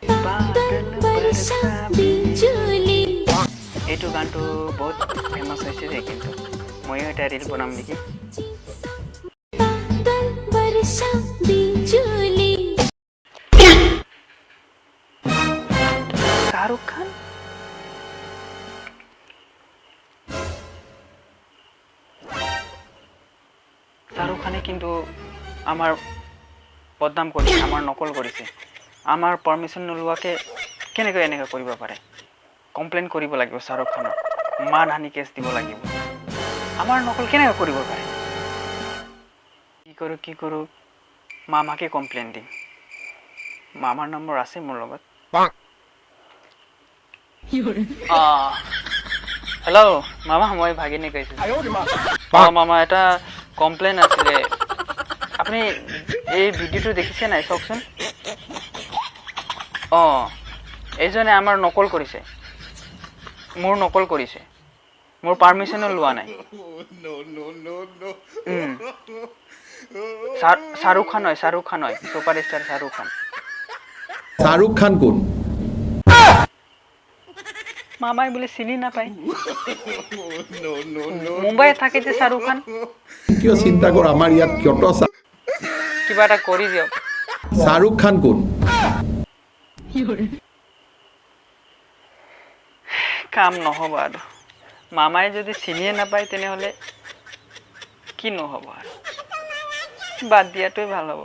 बादल बरसा बिजुली। এইটো গানটো বহুত ফেমাছ হৈছে দেই, কিন্তু ময়ো এটা ৰিল বনাম নেকি? बादल बरसा बिजुली। শ্বাহৰুখ খান, শ্বাহৰুখ খানে কিন্তু আমাৰ বদনাম কৰিছে, আমাৰ নকল কৰিছে। আমাৰ পাৰ্মিশ্যন নোলোৱাকৈ কেনেকৈ এনেকৈ কৰিব পাৰে? কমপ্লেইন কৰিব লাগিব শ্বাহৰুখ খানক, মানহানি কেছ দিব লাগিব। আমাৰ নকল কেনেকৈ কৰিব পাৰে? কি কৰোঁ, কি কৰোঁ? মামাকে কমপ্লেইন দিম। মামাৰ নম্বৰ আছে মোৰ লগত। অঁ, হেল্ল' মামা, মই ভাগিনে কৈছোঁ। অঁ মামা, এটা কমপ্লেইন আছিলে। আপুনি এই ভিডিঅ'টো দেখিছে নাই? চাওকচোন। অঁ, এইজনে আমাৰ নকল কৰিছে, মোৰ নকল কৰিছে, মোৰ পাৰ্মিশ্যনো লোৱা নাই। শ্বাহৰুখ খান হয়, শ্বাহৰুখ খান হয়, ছুপাৰ ষ্টাৰ শ্বাহৰুখ খান। শ্বাহৰুখ খান কোন? মামাই বোলে চিনি নাপায়। মুম্বাইত থাকে যে শ্বাহৰুখ খান। কিয় চিন্তা কৰ? আমাৰ ইয়াত কত কিবা এটা কৰি দিয়ক। শ্বাহৰুখ খান কোন? কাম নহ'ব আৰু। মামাই যদি চিনিয়ে নাপায়, তেনেহ'লে কি নহ'ব আৰু? বাদ দিয়াটোৱে ভাল হ'ব।